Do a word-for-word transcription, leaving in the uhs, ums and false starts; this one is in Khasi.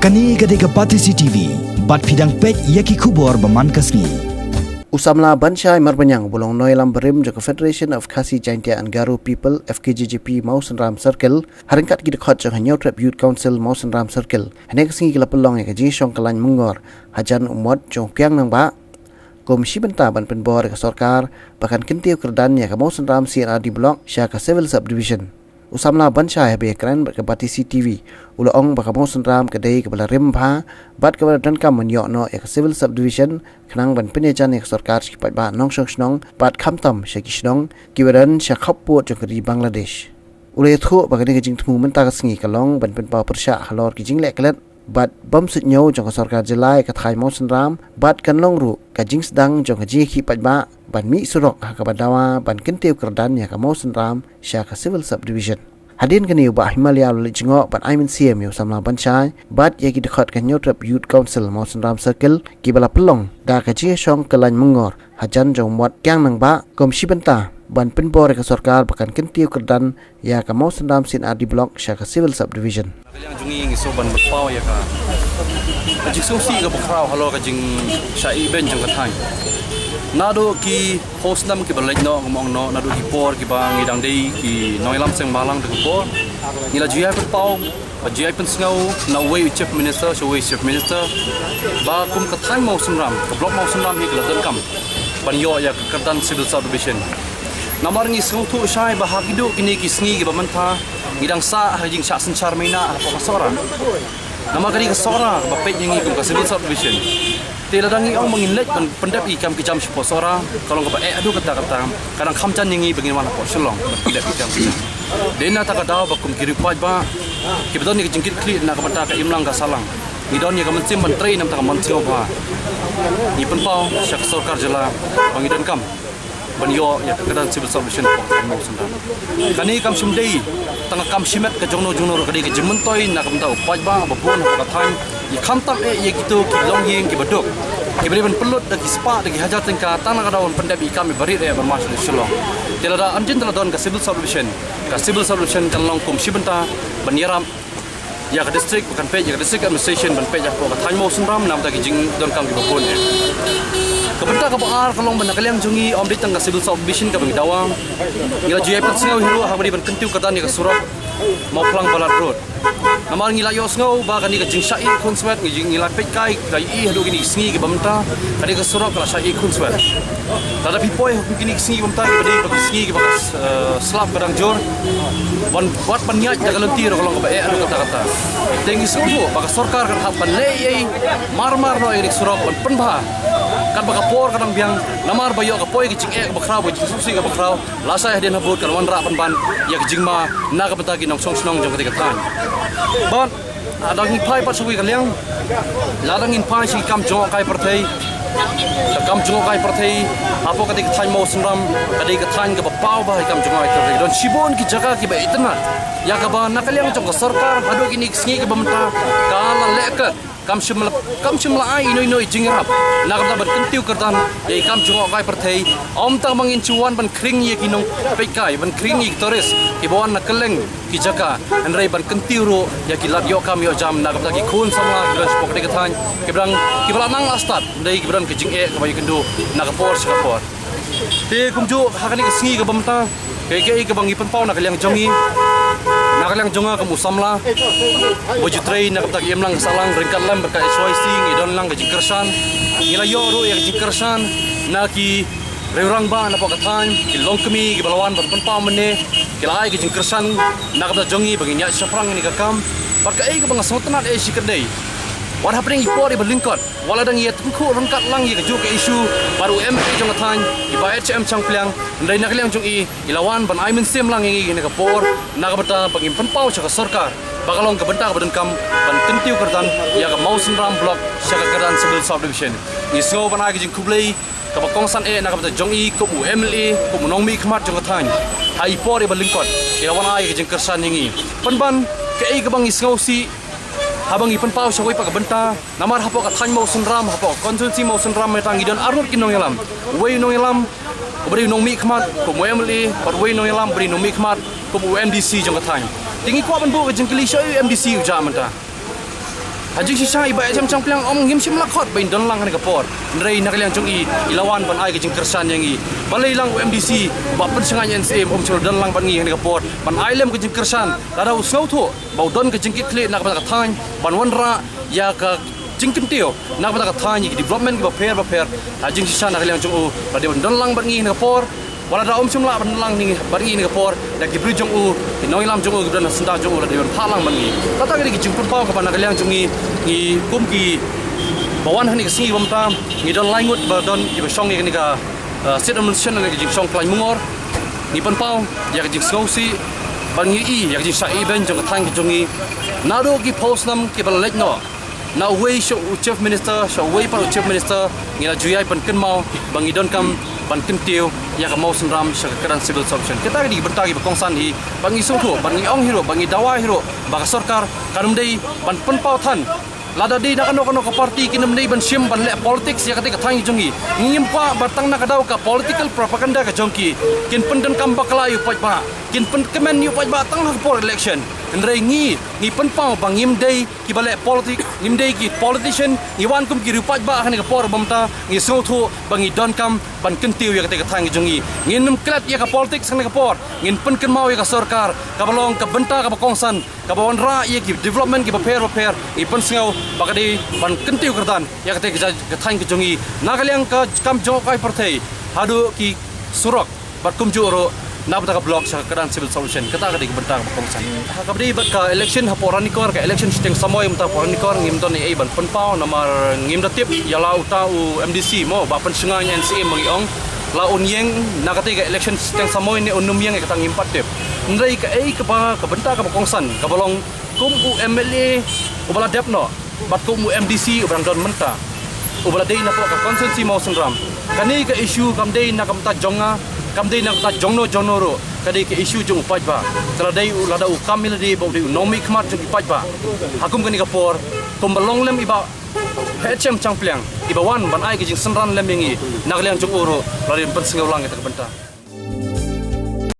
Kane ka dei ka Batesi T V, bad phi dang peit ïa ki khubor ba man ka sngi. U samla Banshai Marbaniang, uba long nongïalam barim jong ka Federation of Khasi Jaintia and Garo People, F K J G P, Mawsynram Circle, ha ryngkat ki dkhot jong ka Hynñiewtrep Youth Council Mawsynram Circle, hynne ka sngi ki la pynlong ïa ka jingshong kyllain myngor hajan u mot jong u Kiang Nangbah, kum shi bynta ban pynbor ïa ka sorkar ba kan kyntiew kyrdan ïa ka Mawsynram C and R D Block sha ka Civil Subdivision. U samla Banshai, haba ïakren bad ka Batesi T V, u la ong ba ka Mawsynram ka dei kaba la rim bha bad kaba la donkam ban ïoh noh ïa ka Civil Subdivision, khnang ban pynïajan ïa ka sorkar sha ki paidbah nongshong shnong bad khamtam sha ki shnong kiba don sha khappud jong ka ri Bangladesh. U la ïathuh ba kane ka jingthmu mynta ka sngi ka long ban pynpaw pyrshah halor ki jingleh klet bad bym suidñiew jong ka sorkar jylla ïa ka thaiñ Mawsynram, bad kan long ruh ka jingsdang jong ka jingïakhih paidbah ban mih surok ha kaba dawa ban kyntiew kyrdan ïa ka Mawsynram sha ka Civil Subdivision. Hadien kane, u Bah Himalaya u la leit jngoh ban ai mynsiem ïa u samla Banshai bad ïa ki dkhot ka Hynñiewtrep Youth Council Mawsynram Circle, kiba la pynlong da ka jingshong kyllain myngor hajan jong u mot Kiang Nangbah, kum shi bynta ban pynbor ïa ka sorkar ba kan kyntiew kyrdan ïa ka Mawsynram C and R D Block sha ka Civil Subdivision. Na ka liang jong ngi, ngi sngewbha ban pynpaw ïa ka, ka jingsngewsih kaba khraw halor ka jingshah ïehbeiñ jong ka thaiñ. Naduh ki phew snem kiba la leit noh, kumno noh, naduh ki por kiba ngi dang dei ki nongïalam seng bhalang, naduh ki por ngi la ju ïai pynpaw, ba ju ïai pynsngew na uwei u Chief Minister sha uwei u Chief Minister, ba kum ka thaiñ Mawsynram, ka Block Mawsynram hi ka la donkam ban ïoh ïa ka kyrdan Civil Subdivision. Namar ngi sngewthuh shai ba ha kito kine ki sngi kiba mynta ngi dang sah ha ka jingshah synshar maïnah hapoh ka Sohra. Namar ka dei ka Sohra kaba peit ïa ngi kum ka Civil Subdivision. Te lada ngi ong ba ngin leit ban pyndep ïa ki kam ki jam shapoh Sohra, ka long kaba eh haduh katta katta, ka dang kham jan ïa ngi ba ngin wan hapoh Shillong ban pyndep ïa ki kam ki jam. Dei na kata ka daw ba kum ki riewpaidbah kiba don ïa ka jingkitkhlieh na ka bynta ka imlang ka sahlang, ngi don ïa ka mynsiem ban trei na ka bynta ka mon sngewbha. Ngi pynpaw sha ka sorkar jylla ba ngi donkam ban ïoh ïa ka kyrdan Civil Subdivision hapoh ka thaiñ Mawsynram. Kane kam shym dei tang ka kam shimet ka jongno jongno ruh, ka dei ka jingmyntoi na ka bynta u paidbah ba bun hapoh ka thaiñ. Ngi khamtam eh ïa kito ki longïing kiba duk, kiba dei ban pynlut da ki spah da ki hajar tyngka tang na ka daw ban pyndep ïa ki kam iba rit eh ban mad sha Shillong. Te lada hanjin te la don ka Civil Subdivision, ka Civil Subdivision kan long kum shi bynta ban ïarap ïa ka district, ba kan peit ïa ka district administration ban peit ïa hapoh ka thaiñ Mawsynram na ka bynta ki jingdonkam kiba bun eh. Ka bynta kaba ar ka long ba na ka liang jong ngi, ym dei tang ka Civil Subdivision kaba ngi dawa. Ngi la ju ïai pynsngew hi ruh ha kaba dei ban kyntiew kyrdan ïa ka surok Mawphlang Balat Road. Namar ngi la ïohsngew ba kane ka jingshah ïeh khunswet, ngi jing, ngi la peit kai, ka ïohi haduh kine ki sngi kiba mynta, kane ka surok ka la shah ïeh khunswet. Lada phi poi ha kine ki sngi kiba mynta, kiba dei ba ki sngi kiba, eh, slap ka dang jur, ban, wat ban ïaid da ka lynti ruh ka long kaba eh haduh katta katta. Te ngi sngewthuh ba ka sorkar kan hap ban leh ei ei mar mar noh ïa kane ka surok ban pynbha. Katba ka por ka dang biang, namar ba ïoh ka poi ka jingeh kaba khraw, ka jingsngewsih kaba khraw, lashai hadien habud kan wanrah pynban ïa ka jingma na ka bynta ki nongshong shnong jong kata ka thaiñ. Bad lada ngin phai pat sha kawei ka liang, lada ngin phai sha ki kam jngohkai pyrthei, ka kam jngohkai pyrthei hapoh kata ka thaiñ Mawsynram, ka dei ka thaiñ kaba paw bha ïa ki kam jngohkai pyrthei. Don shibun ki jaka kiba itynnad ïa kaba na ka liang jong ka sorkar haduh kine ki sngi kiba mynta ka la leh kat. Kam shym la, kam shym la ai ino ino i jingïarap na ka bynta ban kyntiew kyrdan ïa i kam jngohkai pyrthei. Ym tang ba ngin shu wan ban khring ïa ki nongpeitkai, ban khring ïa ki tourist kiba wan na kylleng ki jaka, hynrei ban kyntiew ruh ïa ki lad ïoh kam ïoh jam na ka bynta ki khun samla kiba don shapoh kane ka thaiñ, kiba dang, kiba la nang la stad, hynrei kiba don ka jingeh kaba ïakynduh na ka por sha ka por. Te kumjuh ha kane ka sngi kaba mynta, kaei kaei kaba ngi pynpaw na ka liang jong ngi, na ka liang jong nga kum u samla ba ju trei na ka bynta ka imlang ka sahlang ryngkat lem bad ka H Y C, ngi don lang ka jingkyrshan. Ngi la ïoh ruh ïa ka jingkyrshan na ki rangbah napoh ka thaiñ, ki longkmie kiba la wan ban pynpaw mynne, ki la ai ka jingkyrshan na ka bynta jong ngi ba ngin ïaid shaphrang ïa kane ka kam. Bad kaei kaba nga sngewtynnad eh shi kynthei, wat hapdeng i por iba lyngkot, wat la dang ïatyngkhuh ryngkat lang ïa kajuh ka issue bad u M L A jong ka thaiñ, i Bah H M Shangpliang, hynrei na ka liang jong i, i la wan ban ai mynsiem lang ïa ngi ha kane ka por na ka bynta ba ngin pynpaw sha ka sorkar ba ka long ka bynta kaba donkam ban kyntiew kyrdan ïa ka Mawsynram Block sha ka kyrdan Civil Subdivision. Ngi sngew ban ai ka jingkhublei kaba kongsan eh na ka bynta jong i kum u M L A, kum u nongmihkhmat jong ka thaiñ, ha i por iba lyngkot i la wan ai ka jingkyrshan ïa ngi. Pynban kaei kaba ngi sngewsih haba ngi pynpaw sha kawei pat ka bynta, namar hapoh ka thaiñ Mawsynram, hapoh ka constituency Mawsynram mynta ngi don arngut ki nongïalam. Uwei u nongïalam uba dei u nongmihkhmat kum u M L A, bad uwei u nongïalam uba dei u nongmihkhmat kum u M D C jong ka thaiñ. Te ngi kwah ban buh ka jingkylli, shaei u M D C u jah mynta? Ha jingshisha i Bah H M Shangpliang ong ngim shym la khot ba in don lang ha kane ka por. Hynrei na ka liang jong i, i la wan ban ai ka jingkyrshan ïa ngi. Balei lang u M D C, Bah Pynshngaiñ N C M, um shym la don lang bad ngi ha kane ka por ban ai lem ka jingkyrshan. Lada u sngewthuh ba u don ka jingkitkhlieh na ka bynta ka thaiñ ban wanrah ïa ka jingkyntiew na ka bynta ka thaiñ, ïa ki development kiba pher ba pher. Ha jingshisha na ka liang jong u, ba dei ban don lang bad ngi ha kane ka por. Wat la da um shym lah ban don lang bad ngi ha kane ka por, da ki briew jong u, ki nongïalam jong u, kiba don ha syndah jong u, la dei ban phah lang bad ngi. Kata ka dei ka jingpynpaw kaba na ka liang jong ngi, ngi kum kiba wan ha kane ka sngi ba mynta, ngi don lai ngut ba don kiba shong ïa kane ka, uh, State Administration, kane ka jingshong khlaiñ mungor. Ngi pynpaw ïa ka jingsngewsih bad ngi i ïa ka jingshah ibeiñ jong ka thaiñ ka jong ngi. Naduh ki phew snem kiba la leit noh, na uwei sha u Chief Minister, sha uwei pat u Chief Minister, ngi la ju ïai pynkynmaw ba ngi donkam ban kyntiew ïa ka Mawsynram sha ka kyrdan Civil Sub-Division. Kita ki dei ki bynta kiba kongsan hi, ba ngi sngewthuh, ba ngi ong hi ruh, ba ngi dawa hi ruh ba ka sorkar kan ym dei ban pynpaw than. Lada dei na kano kano ka party, kin ym dei ban shim ban leh politics ïa kata ka thaiñ jong ngi. Ngim kwah ba tang na ka daw ka political propaganda ka jong ki, kin pyndonkam bakla ïa u paidbah, kin pynkmen ïa u paidbah tang ha ka por election. Hynrei ngi, ngi pynpaw ba ngim dei kiba leh politik, ngim dei ki politician, ngi wan kum ki riew paidbah ha kane ka por ba mynta. Ngi sngewthuh ba ngi donkam ban kyntiew ïa kata ka thaiñ jong ngi. Ngin ym klet ïa ka politics ha kane ka por. Ngin pynkynmaw ïa ka sorkar kaba long ka bynta kaba kongsan, kaba wanrah ïa ki development kiba pher ba pher. Ngi pynsngew ba ka dei ban kyntiew kyrdan ïa kata ka jait ka thaiñ ka jong ngi, na ka liang ka kam jong ka pyrthei, haduh ki surok bad kumjuh ruh na bynta ka block sha ka kyrdan Civil Sub-Division. Kata ka dei ka bynta kaba kongsan. Ha kaba dei bad ka election hapoh Ranikor, ka election shiteng samoi mynta hapoh Ranikor, ngim don ei ei ban pynpaw namar ngim da tip ïa la uta u M D C mo, Bah Pynshngaiñ N C M ma ngi ong, la un ïeng na kata ka election shiteng samoi ne un ym ïeng, ïa kata ngim pat tip. Hynrei kaei kaba, ka bynta kaba kongsan kaba long kum u M L A uba la dep noh bad kum u M D C uba dang don mynta, uba la dei napoh ka constituency Mawsynram. Kane ka issue kam dei na ka bynta jong nga, kam dei na ka bynta jongno jongno ruh, ka dei ka issue jong u paidbah. Ka la dei u, lada u kam ïa lade ba u dei u nongmihkhmat jong ki paidbah, ha kum kane ka por, kumba long lem i Bah H M Shangpliang, iba wan ban ai ka jingsynran lem ïa ngi, na ka liang jong u ruh la dei ban pynsngew lang ïa kata ka bynta.